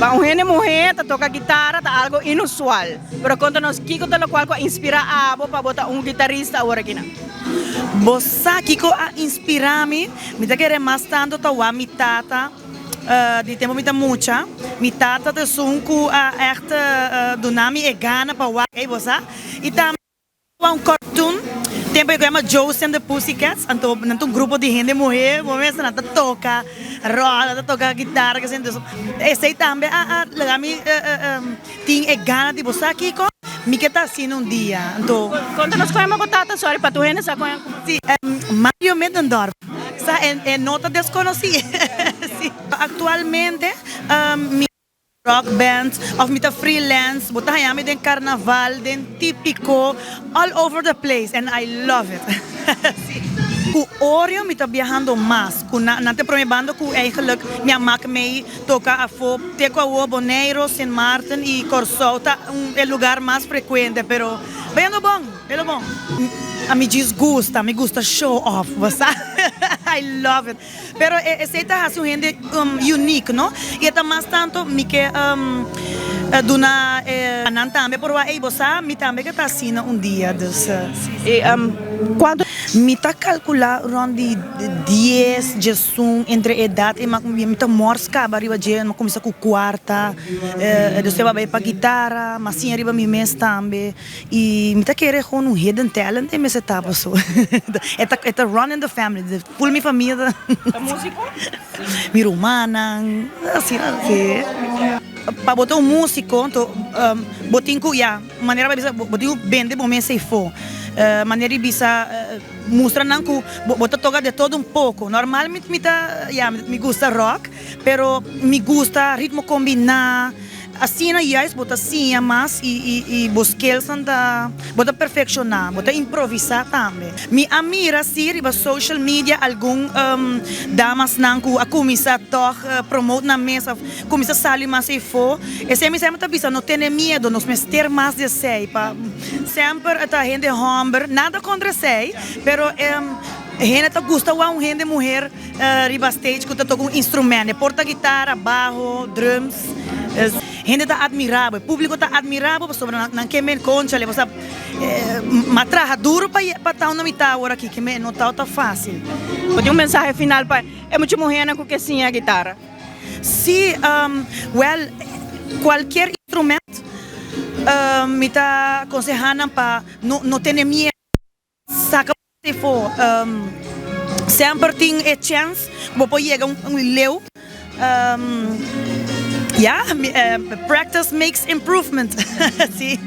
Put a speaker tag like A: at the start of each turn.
A: Pa un hende muhé ta toka gitara ta algo inusual, pero konta nos kiko ta lokual ku a inspirá abo pa bo ta un gitarista awor akinan?
B: Bo sa kiko a inspirá mi? Mi ta kere mas tantu ta wak mi tata di tempu mi ta mucha. Mi tata ta esun ku a ègt duna mi e gana pa wak, ey bo sa. I tambe. Un cartoon tempo ku yama Josie and the Pussycats anto nan ta un grupo di hende muhé bo mester nan ta toka rock nan ta toka guitarra kese entonces esei tambe a a laga mi tin e gana di bo sa kiko mi ke ta asina un dia anto.
A: Konta nos kon yama bo tata sorry pa tur hende sa kon yama.
B: Si Mario Middendorp sa e no ta deskonosí si aktualmente mi. Rock band of mi ta freelance bo ta haña mi den carnaval den tipico all over the place and I love it si. Cu Oreo mi ta biahando mas cu nan nan ta e prome banda cu eigenlijk mi a mak mey toca afo te cu awo Boneiro, Sint Maarten y Corsou ta e lugar mas frecuente pero bayando bon bayando bon. Mi djis gusta mi gusta show off bo sa I love it. Pero esei ta hasi un hende unique, no? I e ta mas tanto mi ke duna nan tambe por wak, ey bo sa mi tambe ke ta asina un dia, dus si.
A: I kuantu?
B: Mi ta kalkulá rònt di dies, diesun, entre edat i mi ta mòrs kaba riba dje, mi a kuminsá ku kuarta, despues a bai pa gitara, mi a siña riba mi mes tambe. Y mi ta kere gewoon un hidden talent den mester ta paso e ta e ta run in the family ful mi famia ta
A: Ta musico?
B: Mi rumannan asina si. Pa bo ta un musico anto bo tin cu ya manera bo a bisa bo tin cu bende bo mes eyfo manera di bisa mustra nan cu bo ta toca de todo un poco normal mi ta ya mi gusta rock pero mi gusta ritmo combina. Asina juist bo ta siña mas i bo skillsnan ta bo ta perfekshoná, bo ta improvisá tambe. Mi a mira si riba social media algun damasnan ku a kuminsá tòg promote nan mes òf kuminsá sali mas eifó. Esei mi semper ta bisa no tene miedo, nos mester mas di esei pa semper ta hende hòmber, nada kontra esei, pero hende ta gusta wak un hende muher. Riba stage ku ta toka un instrument, e por ta gitara, baho, drums. Hende ta admira bo, e publico ta admira bo pasobra nan ke men conchale, bo sa m'a traha duro pa pa ta unda mi ta awor aki, ke men no ta ta facil.
A: Bo tin un mensahe final pa e mucha muhernan ku ke siña gitara?
B: Si, well, cualkier instrument mi ta conseha nan pa no tene miedo. Saka bo semper tin e chèns ku bo por yega un leu. Ya, practice makes improvement. Si.